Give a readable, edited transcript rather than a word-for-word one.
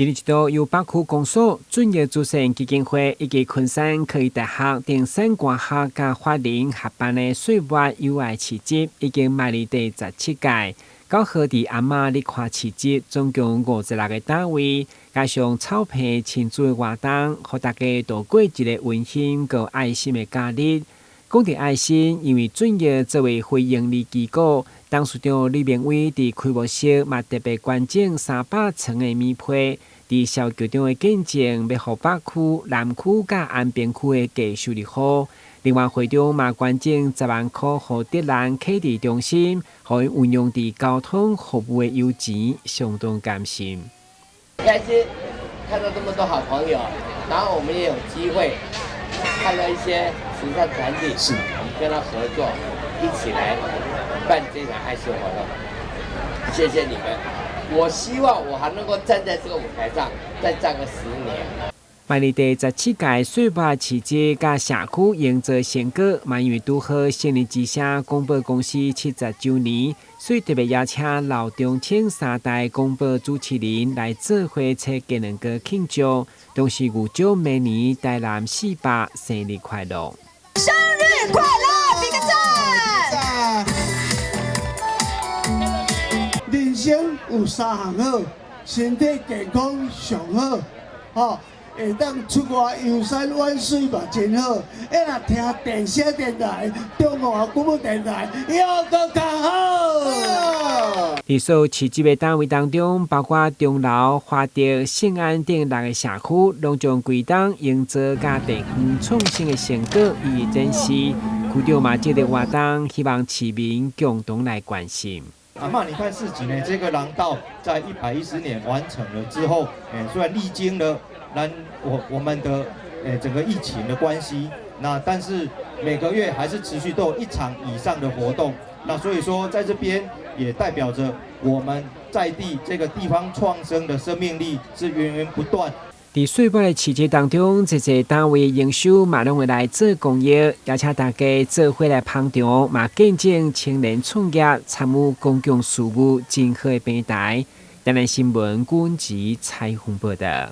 一年一度由北區公所、俊業慈善基金會以及昆山科技大學中山大學佮法人合辦的歲末友愛市集，已經邁入第17屆。9號佇阿媽日看市集，總共56個攤位，加上草坪親子的活動，予大家度過一個溫馨閣愛心的假日。講著愛心，因為俊業作為非營利機構，董事長李明偉佇開幕式嘛特別捐贈300床的棉被，佇小球場的見證，欲予北區、南區佮安平區的低收入戶。另外，會長嘛捐贈10萬箍予德蘭啟智中心，予𪜶運用佇交通服務的油錢，相當甘心。開心看到這麼多好朋友，然後我們也有機會看到一些慈善團體，我們跟他合作，一起來辦這場愛心活動。謝謝你們，我希望我還能夠站在這個舞台上再站個10年。邁入第17屆歲末市集佮社區營造成果，嘛因為拄好勝利之聲廣播公司70週年，所以特別邀請老中青三代廣播主持人來做伙吹雞卵糕慶祝，同時預祝明年台南400生日快樂。生日快樂，比個讚！人生有三項好，身體健康上好，吼。會當出外遊山玩水嘛真好，欸若聽電聲電台、中華廣播電台，猶閣較好。佇所有市集的單位當中，包括中樓、華德、聖安等六个社區，攏將規檔營造佮地方創新的成果予以展示。區長嘛藉著活動，希望市民共同來關心。阿嬤，你看市集呢？這個廊道在110年完成了之後，雖然歷經了咱我們的整個疫情的關係，那但是每個月還是持續都有一場以上的活動。那所以說，在這邊也代表着我們在地這個地方創生的生命力是源源不斷。佇歲末的市集當中，這濟單位營收嘛攏會來做公益，邀請大家做伙來捧場，嘛見證青年創業參與公共事務真好的平台。台南新聞阮子採訪報道。